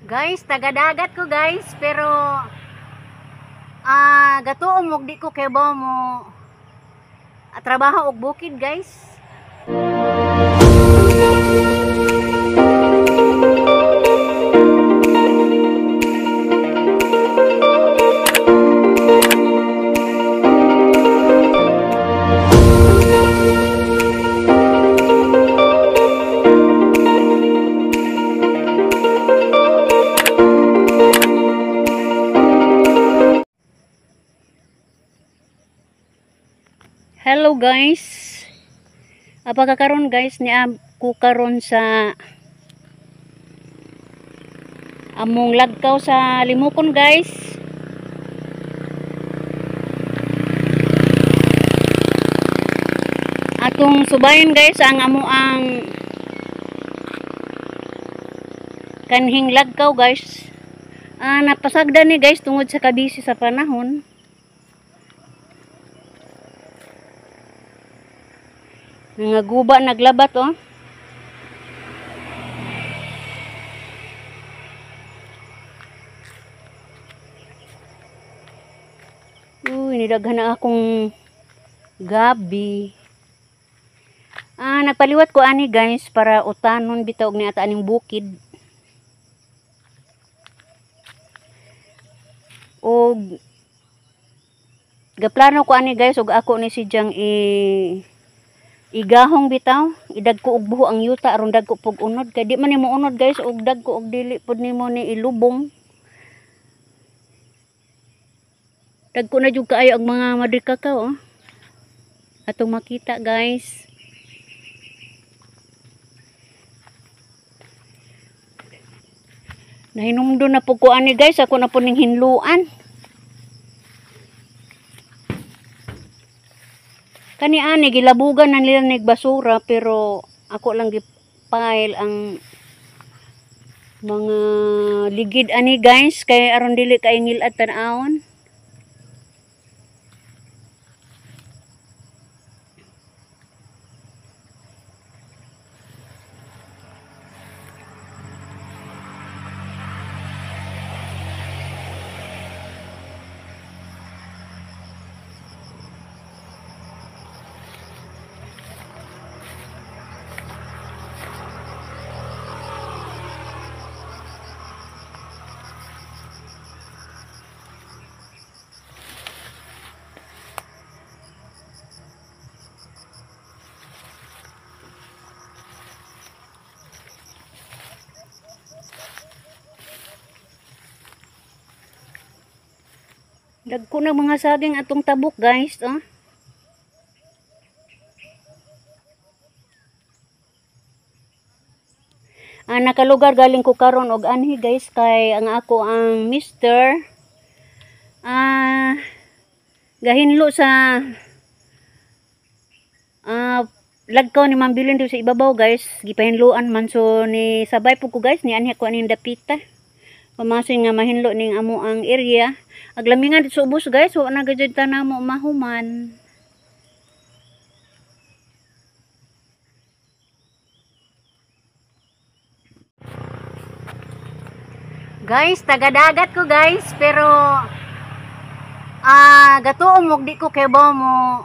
Guys, taga-dagat ko guys, pero gatuo mo di ko kay ba mo trabaho og bukid guys. Hello guys. Apa kakaron guys, niya ko karon sa among lagkaw sa Limukon guys. Atong subayon guys ang amo ang kanhing lagkaw guys. Napasagdan ni guys tungod sa kabisi sa panahon. Nangaguba naglabat oh. Uy, nidaghan na akong gabi. Nagpaliwat ko ani guys para utanon bitaw og niata aning bukid. Og gaplano ko ani guys og ako ni sidyang igahong bitaw, idagko og buho ang yuta aron dagko pug unod kay di man nimo unod guys og dagko og dili pud nimo ni ilubong. Dagko na jud kaayo ang mga madrikakaw oh. Atong makita guys. Nahinumdum na pud ko ani guys, ako na pud ning hinluan. Kani ani gilabugan na nila nig basura pero ako lang gi-pile ang mga ligid ani guys kay aron dili kay ngilad tan-awon. Dagko na mga saging atong tabok guys oh. Nakalugar galing ko karon og anhi guys kay ang ako ang mister gahinlo sa lagkaw ni Ma'am Bilin sa ibabaw guys, gipahinloan man so ni sabay po ko guys ni anhi ko aning dapita. Pamasin nga mahinlo ning amo ang area. Aglamingan dito sa ubos guys, wa na gajud ta namo mahuman. Guys, taga-dagat ko guys, pero gatuo mo di ko kay ba mo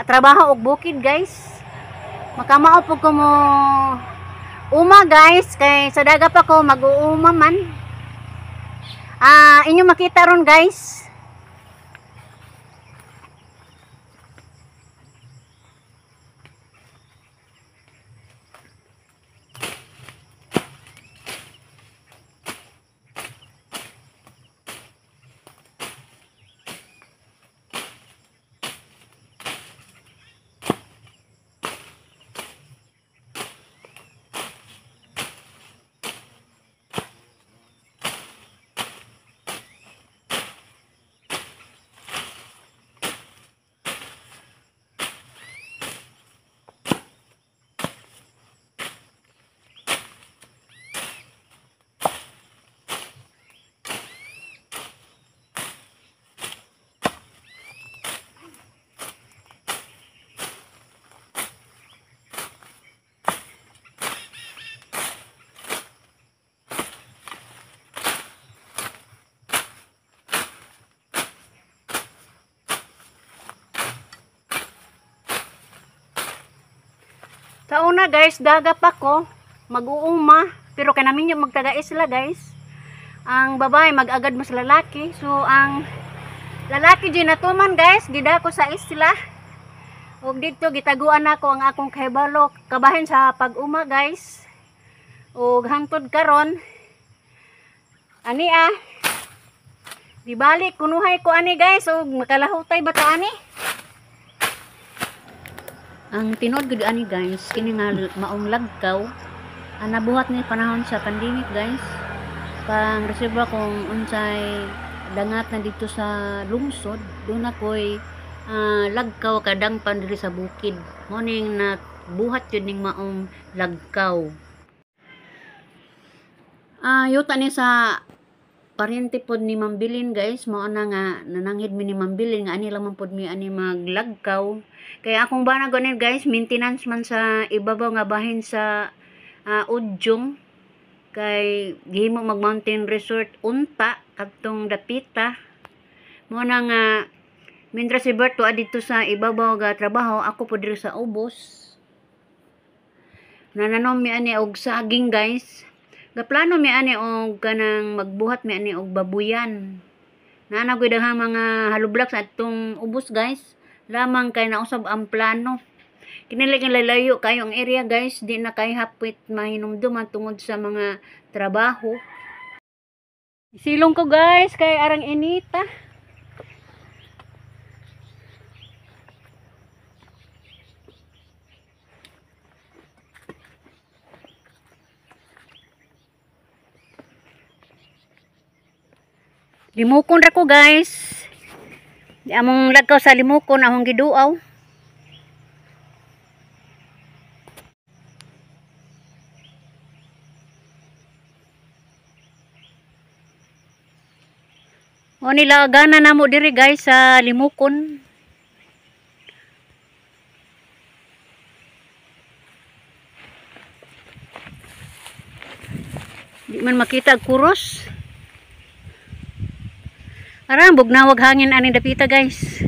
trabaho og bukid guys. Makamao pud ko mo uma guys kay sa daga pa ko mag-uuma man. Inyo makita ron guys. Sa una guys, daga pa ko, mag-uuma, pero kanamin yung magtaga-isla guys. Ang babae mag-agad mas lalaki. So ang lalaki dyan natuman guys, gidako sa isla. Ug didto gitaguan nako ang akong kahibalo kabahin sa pag-uma guys. Ug hangtod karon ani ah, di balik kunuhay ko ani guys ug makalahutay ba ta ani? Ang tinuod gud ani guys, kini nga maong lagkaw, ang nabuhat ni panahon sa pandemic guys. Pang reserva kung unsay dangat na dito sa lungsod, doon ako'y lagkaw kadang pan diri sa bukid. Mao ning nabuhat yun ning maong lagkaw. Yuta ni sa paryente pod ni Ma'am Bilin guys, mao na nga nananghid mi ni Ma'am Bilin nga ani lang man pod mi ani maglagkaw. Kaya akong bana gani guys, maintenance man sa ibabaw nga bahin sa Udyong kay gihimo mag mountain resort unta kadtong dapita. Mao na nga mientras si Bert wa didto sa ibabaw ga trabaho, ako pod diri sa ubos. Nananom mi ani og saging guys. Gaplano mi ani og kanang magbuhat mi ani og babuyan. Naa gyud daghang mga halublak sa atong ubos guys. Lamang kay nausab ang plano. Kinili kay lalayo kayo ang area guys, di na kay hapit mahinumduman tungod sa mga trabaho. Silong ko guys kay arang inita. Limukon ra ko guys. Di among lagkaw sa limukon akong giduaw. O nila gana namo diri guys sa limukon. Di man makita ang kuros. Arang bugnawag hangin ani dapita guys.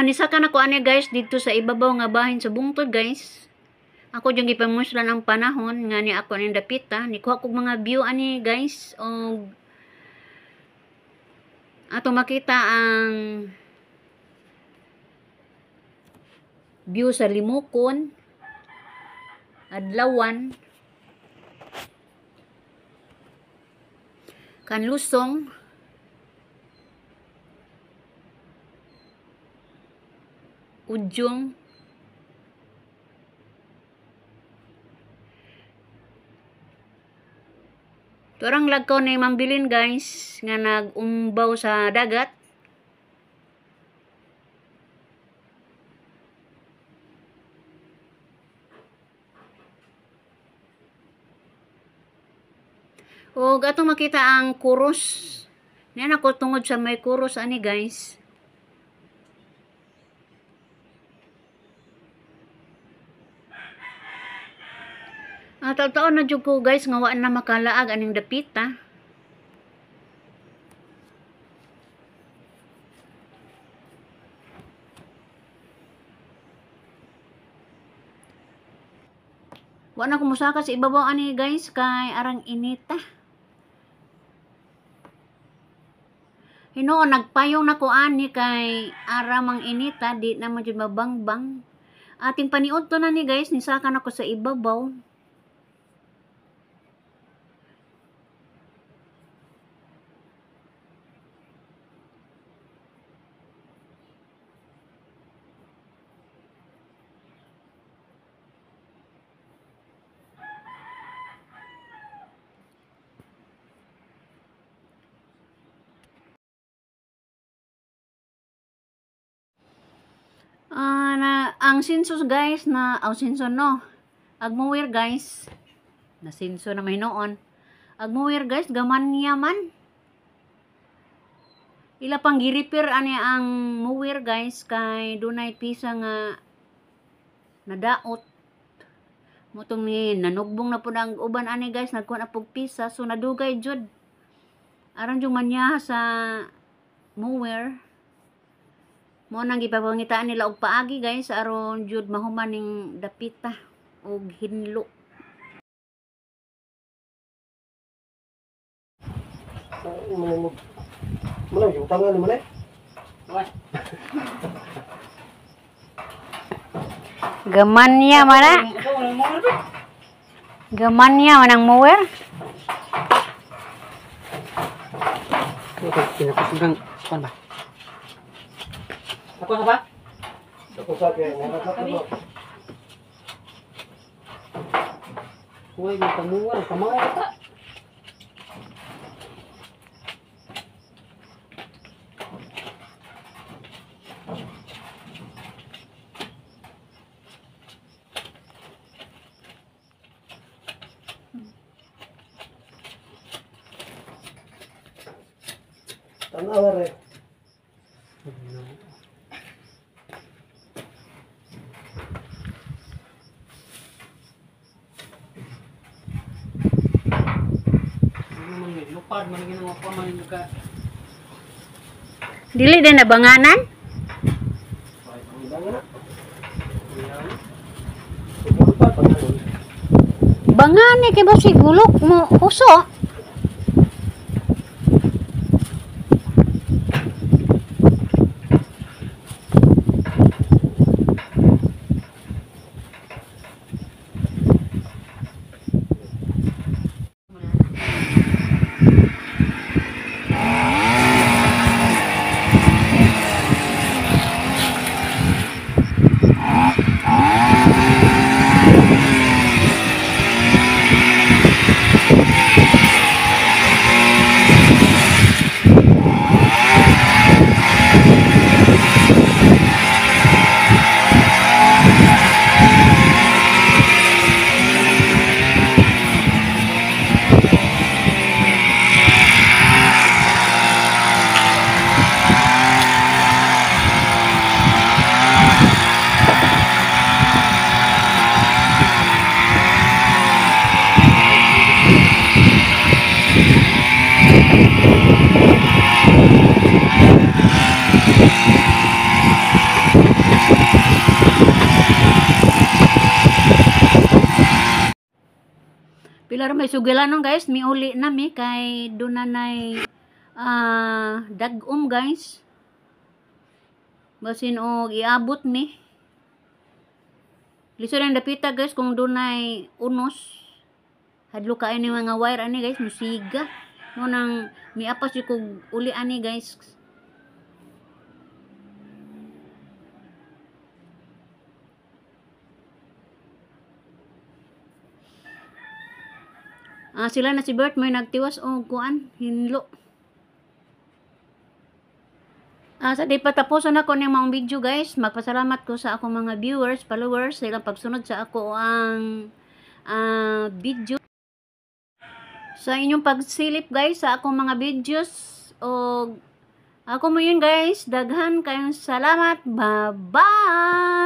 Nisaka na ko ani guys dito sa ibabaw nga bahin sa bungtod guys. Ako jung gipamuslan ang panahon nga ni ako ning dapita, nikuha kog mga view ani guys og ato makita ang view sa Limukon, Adlawan, Kanlusong, Udyong, Turang lagkaw ni Ma'am Bilin guys nga nag-umbaw sa dagat. Og atong makita ang kuros. Niyan ako tungod sa may kuros ani guys. Taon-taon na jud ko guys nga wa na makalaag aning dapita. Wa na ko mosaka sa ibabaw ani guys kay arang inita. Hinuon nagpayong na ko ani kay aramang inita, di na man jud mabangbang. Ating paniud to na ni guys, nisaka na ko sa ibabaw. Na ang census guys na aw census no. Agmuwir guys. Na census na may noon. Agmuwir guys gaman niya man. Ila pang gi-repair ani ang muwir guys kay dunay pisa nga nadaot. Mutong ni nanugbong na po ang uban ani guys, nagkuha na pug pisa, so nadugay jud. Aron jud manya sa mower. Mo nang gipapangitaan nila og paagi guys aron jud mahuman ning dapita og hinlo. Muna yung tangan mo na. Gamanya mana? Gamanya manang mower. Okay, pinakusugang kuan ba? Ako sa ba? Ako sa kay nakatakbo. Uy, may pamuwar, pamaw ta. Tanawa re. Lupad man ginawa pa man ka. Dili din nabanganan? Ay, pangidang na. Lupad pa. Bangani kay ba si gulok mo uso? Pila ra may sugilanon guys, miuli na mi kay dunanay dag-om guys. Basin og iabot mi. Lisod ang dapita guys kung dunay unos. Hadlo kaay ni mga wire ani guys, musiga. Mo nang miapas jud kog uli ani guys. Sila na si Bert may nagtiwas og kuan hinlo. Sa di pa tapuson ako ning maong video guys, magpasalamat ko sa akong mga viewers, followers sa ilang pagsunod sa ako ang video. Sa inyong pagsilip guys sa akong mga videos og ako mo yun guys, daghan kayong salamat. Bye-bye.